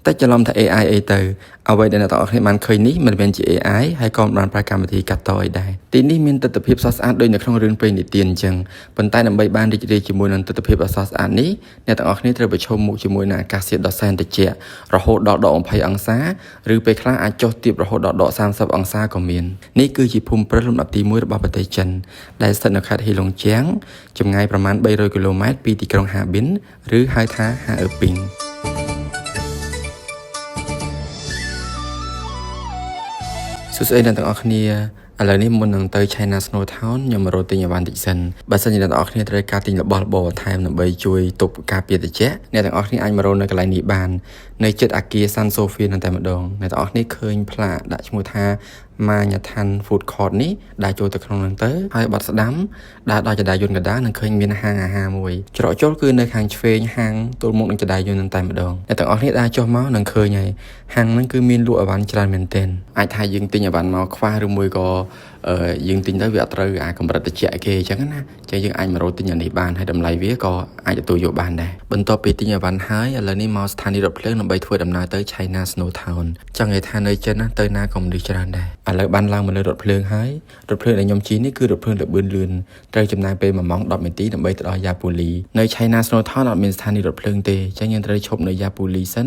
តែច្រឡំថា AI អីទៅអ្វីដែលអ្នកទាំងអស់គ្នាបានឃើញនេះមិនមែនជា AI ហើយក៏មិនបានប្រើកម្មវិធីកាត់តអីដែរទីនេះមានទស្សនភាពស្រស់ស្អាតដូចនៅក្នុងរឿងព្រេងនិទានអញ្ចឹងប៉ុន្តែដើម្បីបានរីករាយជាមួយនឹងទស្សនភាពដ៏ស្រស់ស្អាតនេះអ្នកទាំងអស់គ្នាត្រូវប្រឈមមុខជាមួយនឹងអាកាសធាតុដ៏សែនត្រជាក់រហូតដល់ដក20អង្សាឬពេលខ្លះអាចចុះទាបរហូតដល់ដក30អង្សាក៏មាននេះគឺជាភូមិព្រិលលំដាប់ទី1របស់ប្រទេសចិនដែលស្ថិតនៅខេត្តហេឡុងជាងចម្ងាយប្រមាណ300គីឡូម៉ែត្រពីទីក្រុងហាប៊ិនឬហៅថាហាអឺពីង សួស្តីអ្នកទាំងអស់គ្នាឥឡូវនេះមុននឹងទៅ China Snow Town ខ្ញុំមករកទិញអីវ៉ាន់តិចសិនបើសិនជាអ្នកទាំងអស់គ្នាត្រូវការទិញរបស់របរបន្ថែមដើម្បីជួយទប់ការពារត្រជាក់អ្នកទាំងអស់គ្នាអាចមករកនៅកន្លែងនេះបាននៅជិតអាគារ Sun Sophia នឹងតែម្ដងអ្នកទាំងអស់គ្នាឃើញផ្លាកដាក់ឈ្មោះថាម៉ាញ៉ាឋាន Food Court នេះដើរចូលទៅក្នុងហ្នឹងទៅហើយបាត់ស្ដាំដើរដល់ជណ្ដើរយន្តកណ្ដាលនឹងឃើញមានហាងអាហារមួយច្រកចូលគឺនៅខាងឆ្វេងហាងទល់មុខនឹងជណ្ដើរយន្តនឹងតែម្ដងអ្នកទាំងអស់គ្នាដើរចុះមកនឹងឃើញហើយហាងហ្នឹងគឺមានលក់អីវ៉ាន់ច្រើនមែនទែនអាចថាយើងទិញអីវ៉ាន់មកខ្វះឬមួយក៏យើងទិញទៅវាអត់ត្រូវអាកម្រិតត្រជាក់គេអញ្ចឹងណាចឹងយើងអាចមករកទិញអានេះបានហើយតម្លៃវាក៏អាចទទួលយកបានដែរបន្ទាប់ពីទិញអីវ៉ាន់ហើយឥឡូវនេះមកស្ថានីយ៍រថភ្លើងដើម្បីធ្វើដំណើរទៅ China Snow Town ចង់និយាយថានៅចិនណាទៅណាក៏មនុស្សច្រើនដែរឥឡូវបានឡើងមកលើរថភ្លើងហើយរថភ្លើងដែលខ្ញុំជិះនេះគឺរថភ្លើងល្បឿនលឿនត្រូវចំណាយពេល1ម៉ោង10នាទីដើម្បីទៅដល់យ៉ាពូលីនៅ China Snow Town អត់មានស្ថានីយ៍រថភ្លើងទេអញ្ចឹងយើងត្រូវឈប់នៅយ៉ាពូលីសិន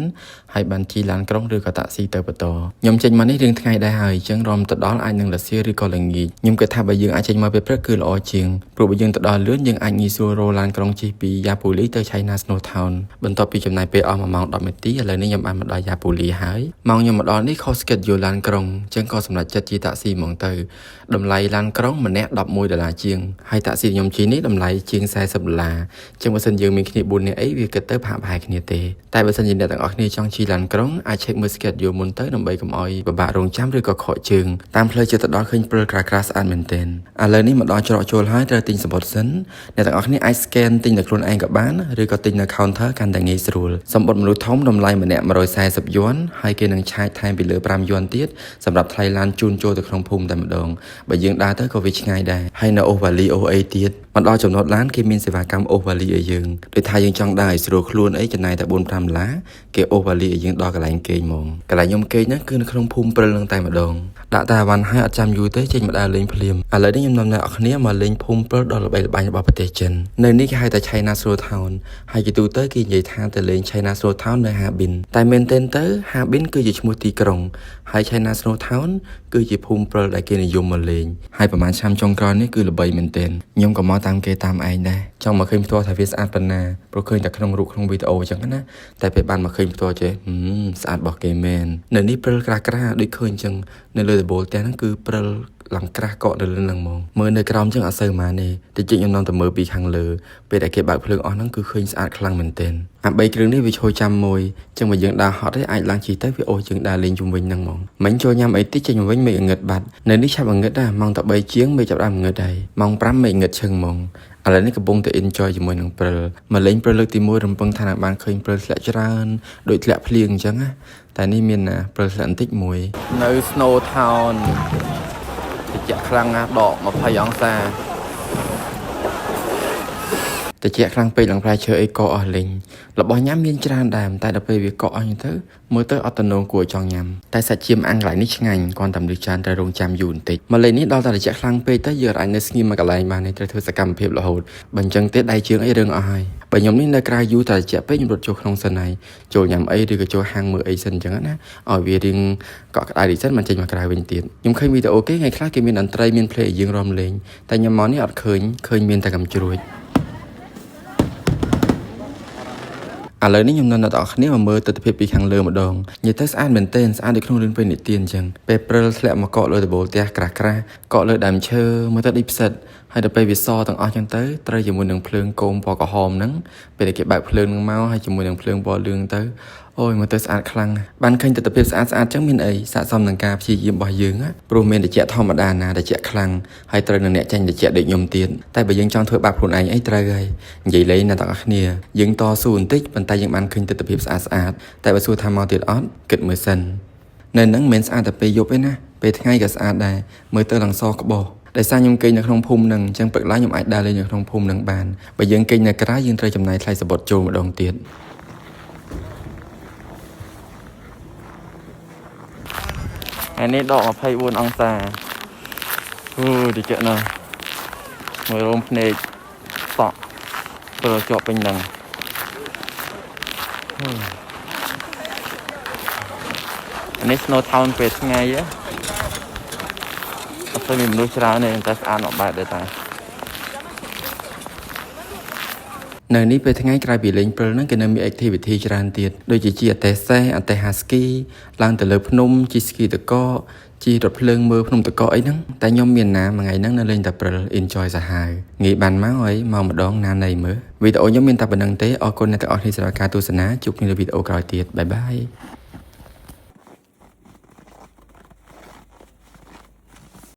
ហើយបានជិះឡានក្រុងឬក៏តាក់ស៊ីទៅបន្តខ្ញុំចេញមកនេះរឿងថ្ងៃដែរហើយអញ្ចឹងរំទៅដល់អាចនឹងរសៀលឬក៏ល្ងាចខ្ញុំគិតថាបើយើងអាចចេញមកពេលព្រឹកគឺល្អជាងព្រោះបើយើងទៅដល់លឿនយើងអាចងាយស្រួលរកឡានក្រុងជិះពីយ៉ាពូលីទៅ China Snow Town បន្ទាប់ពីចំណាយពេលអស់1ម៉ោង10នាទីឥឡូវនេះខ្ញុំបានមកដល់យ៉ាពូលីហើយម៉ោងខ្ញុំមកដល់នេះខុស schedule ឡានក្រុងអញ្ចឹងក៏សម្រេចចិត្តជិះតាក់ស៊ីហ្មងទៅតម្លៃឡានក្រុងម្នាក់11ដុល្លារជាងហើយតាក់ស៊ីខ្ញុំជិះនេះតម្លៃជាង40ដុល្លារអញ្ចឹងបើសិនយើងមានគ្នា4នាក់អីវាគិតទៅប្រហាក់ប្រហែលគ្នាទេតែបើសិនជាអ្នកទាំងអស់គ្នាចង់ជិះឡានក្រុងអាច check មើល schedule មុនទៅដើម្បីកុំឲ្យពិបាករងចាំឬក៏ខកជើងតាមផ្លូវជិះទៅដល់ឃើញព្រិលក្រាស់ក្រាស់ស្អាតមែនទែនឥឡូវនេះមកដល់ច្រកចូលហើយត្រូវទិញសំបុត្រសិនអ្នកទាំងអស់គ្នាអាច scan ទិញនៅខ្លួនឯងក៏បានឬក៏ទិញនៅ counter កាន់តែងាយស្រួលសំបុត្រមនុស្សធំតម្លៃម្នាក់140យួនហើយគេនឹងឆាយថែមពីលើ5យួនទៀតសម្រាប់ថ្លៃឡានជូនចូលទៅក្នុងភូមិតែម្ដងបើយើងដើរទៅក៏វាឆ្ងាយដែរហើយនៅអូសវ៉ាលីអូសអីទៀតមកដល់ចំណតឡានគេមានសេវាកម្មអូសវ៉ាលីឲ្យយើងដូចថាយើងចង់ដើរឲ្យស្រួលខ្លួនអីចំណាយតែ4 5ដុល្លារគេអូសវ៉ាលីឲ្យយើងដល់កន្លែងគេងហ្មងកន្លែងខ្ញុំគេងហ្នឹងគឺនៅក្នុងភូមិព្រិលហ្នឹងតែម្ដងដាក់តែអីវ៉ាន់ហើយអត់ចាំយូរទេចេញមកដើរលេងភ្លាមឥឡូវនេះខ្ញុំនាំអ្នកនរគ្នាមកលេងភូមិព្រិលដ៏ល្បីល្បាញរបស់ប្រទេសចិននៅនេះគេហៅថា China Snow Town ហើយជាទូទៅគេនិយាយថាទៅលេង China Snow Town នៅ Harbin តែមែនទែនទៅ Harbin គឺជាឈ្មោះទីក្រុងហើយ China Snow Town គឺជាភូមិព្រិលដែលគេនិយមមកលេងហើយប្រហែលឆ្នាំចុងក្រោយនេះគឺល្បីមែនទែនខ្ញុំក៏មកតាមគេតាមឯងដែរចង់មកឃើញផ្ទាល់ថាវាស្អាតប៉ុណ្ណាព្រោះឃើញតែក្នុងរូបក្នុងវីដេអូអញ្ចឹងណាតែពេលបានមកឃើញផ្ទាល់ចេះស្អាតរបស់គេមែននៅនេះព្រិលក្រាស់ក្រាស់ដូចឃើញអញ្ចឹងនៅលើដំបូលផ្ទះហ្នឹងគឺព្រិលឡើងក្រាស់កក់នៅលើហ្នឹងហ្មងមើលនៅក្រោមចឹងអត់សូវហ្មងទេតិចខ្ញុំនាំទៅមើលពីខាងលើពេលដែលគេបើកភ្លើងអស់ហ្នឹងគឺឃើញស្អាតខ្លាំងមែនទែនអា3គ្រឿងនេះវាឈរចាំមួយចឹងបើយើងដើរហត់ទេអាចឡើងជិះទៅវាអូសយើងដើរលេងជុំវិញហ្នឹងហ្មងមិញចូលញ៉ាំអីតិចចេញមកវិញមេឃងឹតបាត់នៅនេះឆាប់ងឹតដែរម៉ោងតែ3ជាងមេឃចាប់ដើមងឹតហើយម៉ោង5មេឃងឹតឈឹងហ្មងឥឡូវនេះកំពុងតែ enjoy ជាមួយនឹងព្រិលមកលេងព្រិលលើកទី1រំពឹងថានឹងបានឃើញព្រិលធ្លាក់ច្រើនដូចធ្លាក់ភ្លៀងអញ្ចឹងណាតែនេះមានណាព្រិលធ្លាក់បន្តិចមួយនៅ Snow Town ត្រជាក់ខ្លាំងណាស់ដក20អង្សាត្រជាក់ខ្លាំងពេកឡើងផ្លែឈើអីកកអស់លេងរបស់ញ៉ាំមានច្រើនដែរតែដល់ពេលវាកកអស់ហ្នឹងទៅមើលទៅអត់តំណងគួរឲ្យចង់ញ៉ាំតែសាច់ចៀមអាំងកន្លែងនេះឆ្ងាញ់គ្រាន់តែមនុស្សច្រើនត្រូវរងចាំយូរបន្តិចមកលេងនេះដល់តែត្រជាក់ខ្លាំងពេកទៅយើងអាចនៅស្ងៀមមួយកន្លែងបានទេត្រូវធ្វើសកម្មភាពរហូតបើអញ្ចឹងទេដៃជើងអីរឿងអស់ហើយបើខ្ញុំនេះនៅក្រៅយូរតែត្រជាក់ពេកខ្ញុំរត់ចូលក្នុងសិនហើយចូលញ៉ាំអីឬក៏ចូលហាងមើលអីសិនអញ្ចឹងណាឲ្យវារៀងកក់ក្ដៅតិចសិនមិនចេញមកក្រៅវិញទៀតខ្ញុំឃើញវីដេអូគេថ្ងៃខ្លះគេមានតន្ត្រីមានភ្លេងឲ្យយើងរាំលេងតែខ្ញុំមកនេះអត់ឃើញឃើញមានតែកំជ្រួចឥឡូវនេះខ្ញុំនាំអ្នកទាំងអស់គ្នាមកមើលទស្សនវិជ្ជាពីខាងលើម្ដងនិយាយទៅស្អាតមែនទែនស្អាតដូចក្នុងរឿងព្រេងនិទានអញ្ចឹងពេលព្រិលធ្លាក់មកកកលើដំបូលផ្ទះក្រាស់ក្រាស់កកលើដើមឈើមើលទៅដូចផ្សិតហើយដល់ពេលវាសទាំងអស់អញ្ចឹងទៅត្រូវជាមួយនឹងភ្លើងគោមពណ៌ក្រហមហ្នឹងពេលដែលគេបើកភ្លើងហ្នឹងមកហើយជាមួយនឹងភ្លើងពណ៌លឿងទៅអូយមើលទៅស្អាតខ្លាំងណាស់បានឃើញទស្សនវិជ្ជាស្អាតស្អាតចឹងមានអីស័ក្តិសមនឹងការព្យាយាមរបស់យើងណាព្រោះមានត្រជាក់ធម្មតាណាត្រជាក់ខ្លាំងហើយត្រូវនឹងអ្នកចាញ់ត្រជាក់ដូចខ្ញុំទៀតតែបើយើងចង់ធ្វើបាបខ្លួនឯងអីត្រូវហើយនិយាយលេងណាទាំងអស់គ្នាយើងតស៊ូបន្តិចប៉ុន្តែយើងបានឃើញទស្សនវិជ្ជាស្អាតស្អាតតែបើសួរថាមកទៀតអត់គិតមើលសិននៅហ្នឹងមិនមែនស្អាតតែពេលយប់ទេណាពេលថ្ងៃក៏ស្អាតដែរមើលទៅឡើងសក្បោះដោយសារខ្ញុំគេងនៅក្នុងភូមិហ្នឹងអញ្ចឹងព្រឹកឡើងខ្ញុំអាចដើរលេងនៅក្នុងភូមិហ្នឹងបានបើយើងគេងនៅក្រៅយើងត្រូវចំណាយថ្លៃសំបុត្រចូលម្ដងទៀត។ ថ្ងៃនេះដក24អង្សាអូតិចណាស់មើលរោមភ្នែកសក់ព្រិលជាប់ពេញហ្នឹងហូអានេះ Snow Town ពេលថ្ងៃហ៎អត់សូវមានមនុស្សច្រើនទេតែស្អាតមកបែបដែរតែ នៅនេះពេលថ្ងៃក្រៅពីលេងព្រិលហ្នឹងគេនៅមាន activity ច្រើនទៀតដូចជាជិះអតេសេះអតេហាស្គីឡើងទៅលើភ្នំជិះស្គីតកជិះរថភ្លើងមើលភ្នំតកអីហ្នឹងតែខ្ញុំមានណាមួយថ្ងៃហ្នឹងនៅលេងតែព្រិល enjoy សាហាវងាយបានមកហើយមកម្ដងណានៃមើលវីដេអូខ្ញុំមានតែប៉ុណ្្នឹងទេអរគុណអ្នកទាំងអស់គ្នាសម្រាប់ការទស្សនាជួបគ្នានៅវីដេអូក្រោយទៀត bye bye.